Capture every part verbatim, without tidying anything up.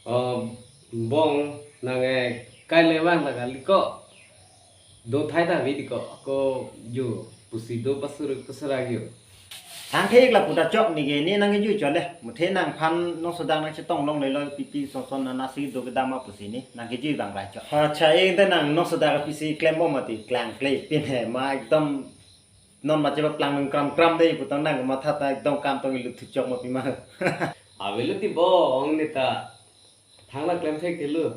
Oh, bong nang eh kai le vang ta kali ko. Do thai ta vi di ko. Ko ju pusi do pasur pasur agi. Thang thek la puta chok ni ke ni nang ju chole. Muthe nangphan non sodak nangchetong longlelo pipi son son na nasi do kedam ma pusi ni nang ke ju bang rai chok. Ha cha eng te nang non sodak pisi klem bom mati klang kle pin he ma ekdom non ma chepaklang nung kram kram de putang nang matha ta ekdom kam tong ilu thuchok ma pima. Avelo ti bong ni ta thang la klem thek thilu.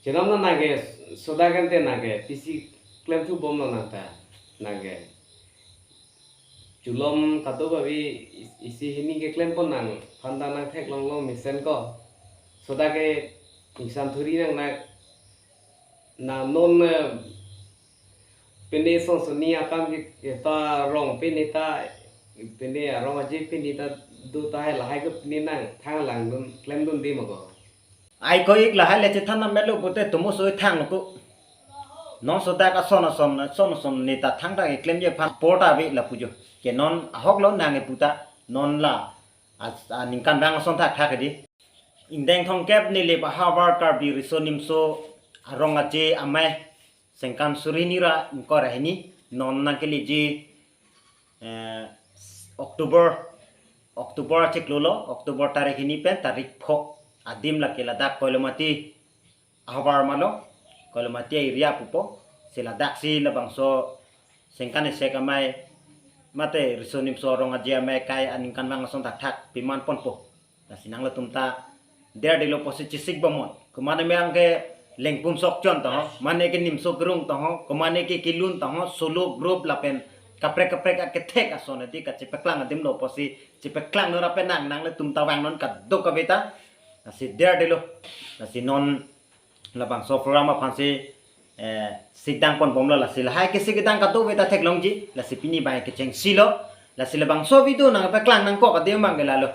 Chenom na nang ke sodak ente nang ke pisi klem thu bom lo nang ta nang ke. Chulom kado babi is- isi hini ke klem pon nangphan ta nang thek long long mesen ko. Sodak ke ingsan thuri nang nang na non eh, pene son soni akam ke ta rong pene ta pene arong aje pene ta do ta hai lahai ke pene nang thang lang dun klem dun di ma ko. Ai ko ik lahai le chethan na melo pute tumu soi thang ko. Non sodak ason ason ason ason ni ta thang ta ke klem je phan por ta vi la pujo. Ke non ahok lo nang e puta non la as- a ningkan bang ason thak thak di. Ingdeng thongkep Nilip ahavar Karbi Riso Nimso arong aje amei sengkan suri hini ra ingkoi ra hini non nang keleji eh, October October chiklo lo October tarik hini pen tarik pho adim lake ladak Koilomati ahavar malo Koilomati area pupo si ladak si labangso sengkan esek amei mate Riso Nimso arong aje amei kai aningkan bang ason thak thak piman ponpo. Lasi nang latum ta der dilo posi chisik bomon. Kemane me ang ke lengpum sok chon to ho, mane ke nimso kerung to ho, kemane ke kelun to ho, solo group lapen kaprek kaprek akethek ason adi kachepaklang adim lo posi chepaklang nora penang nang latum ta vang non kadok kaveta. Lasi der dilo. Lasi non labangso program aphan si eh, sikdang pon bomlo lasi lahai ke sikdang kado veta theklongji lasi pini bai kecheng silo lasi labangso video nang paklang nang kok ade mang ke lalo.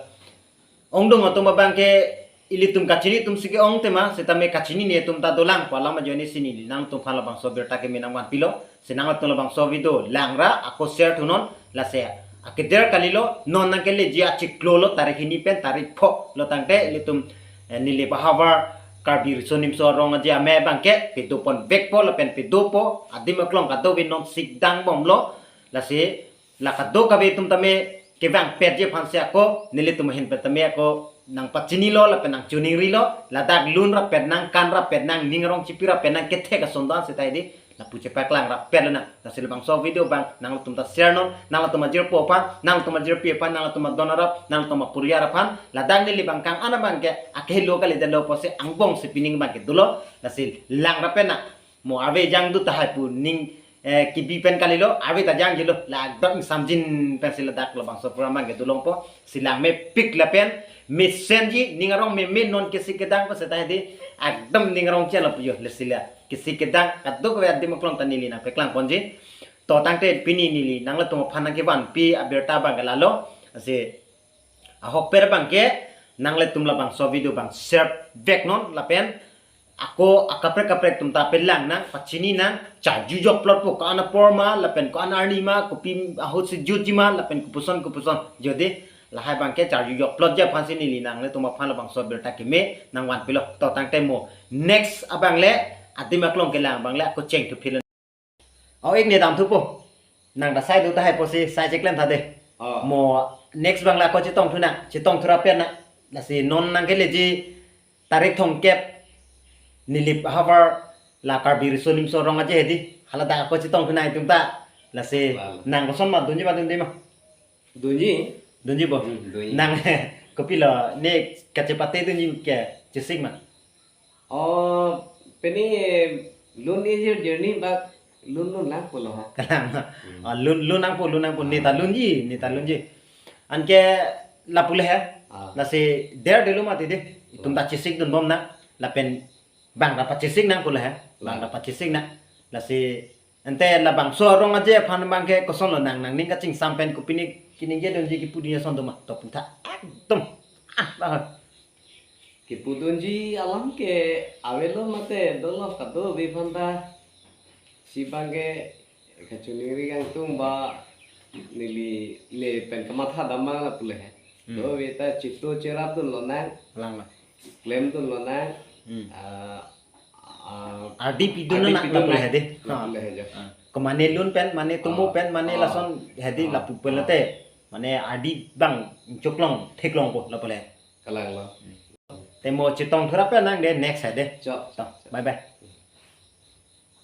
Ongdung atum abang ke ilitum kachini tum sike ong tema setame kachini ni atum ta dolang pala ma joni sini nangtum phan labangso birta ke minang wan pilo. Senang atum labangso video langra ako share thunon lasi akeder kalilo non nang keleji achiklo lo tarik hini pen tarik pho lo tangte ilitum eh, Nilip ahavar Karbi Riso Nimso arong aje amei abang ke pedo pon vekpo lapen pedopo adim aklong kado vi non sikdang bomlo lasi la kado kave tum tame kevang pet je phan si ako nelitum ahin pen tame ako nang pachini lo lapen nang chuning ri lo ladak lun ra pet nang kan ra pet nang ning arong chipi ra pet nang kethek ason dan setai di lapu chepaklang ra pet lo nang. Lasi labangso video bang nang latum ta share non nang latum ajirpo aphan nang latum ajirpi aphan nang latum adon arap nang latum apuriar aphan ladak Nilip bang kang ana bang ke akehelo kali dalo posi angbong si pining bang ke dolo lasi lang ra pet nang mo ave jang du tahai pu ning eh, kibi pen kalilo ave ta jang jilo ladak samjin pen si ladak labangso program bang ke dolongpo si lang mepik lapen mesenji ning arong meme non kesi kedang ko setai di ekdom ning arong chen lapu jo lesi la kesi kedang kaduk ve adim aklong ta neli nang paklang ponji. To tangte pini neli nang latum aphan nang kevanpi abirta bang ke lalo si ahok per bang ke nang latum labangso video bang share vek non lapen ako akaprek kaprek tum ta pelang nang pachini nang charju jok plot po ko ana por ma lapen ko ana arni ma kopi ahut si jutji ma lapen kopuson kopuson jodi lahai bang ke charju jok plot je aphan si neli nang latum aphan labangso birta keme nang wan pilo to tangte mo next abang le adim aklong kelang bang le ako cheng thu philo. Au ik ne dam thupo. Nang ta sai do tahai posi sai cheklem tha de. Oh. Mo next bang la ko chetong thu nang, chetong thu ra pen nang. Lasi non nang keleji tarik thongkep Nilip ahavar la Karbi Riso Nimso arong aje hedi. Hala da ko chetong thu nang itum ta. Lasi Lalo. Nang koson ma dunji ma dunji ma. Dunji? Dunji bo. Hmm, dunji. Nang kopilo ne kachepate dunji ke chesik ma. Oh, pini lun ejir journey bak lun lun lang pulo ha. Kalang. Hmm. Ah, lun lun nangpo lun nangpo neta lunji neta lunji. Anke lapu le he. Ah. Lasi der delo mati de. Itum ta chesik dun bom nang. Lapen bang ta pachesik nang pulo he. Bang ta pachesik nang. Lasi ente labangso arong aje aphan bang ke koson lo nang nangning kachingsam pen kopine kiningje dunji kipu dunji ason doma to putha. Ekdom. Ah, bah. Kipudunji alam ke avelo mate dolo kado ve aphan ta. Si bang ke kachiningri kangtung ba neli le pen kamatha damang lapu le. Hmm. Do ve ta chito cherap dun lo nang. Lang la. Klemdun lonang. Hmm. Ah, ah, ardi pidun ardi nang pidun lapu nang. Hedi. Lapu hedi. Kemane lun pen, mane tomo pen, mane lason hedi lapu pen late. Mane ardi bang choklong theklongpo lapu le. Kalang lo. Te mo chetong thura pen nang de next hedi. Chok. To, bye bye.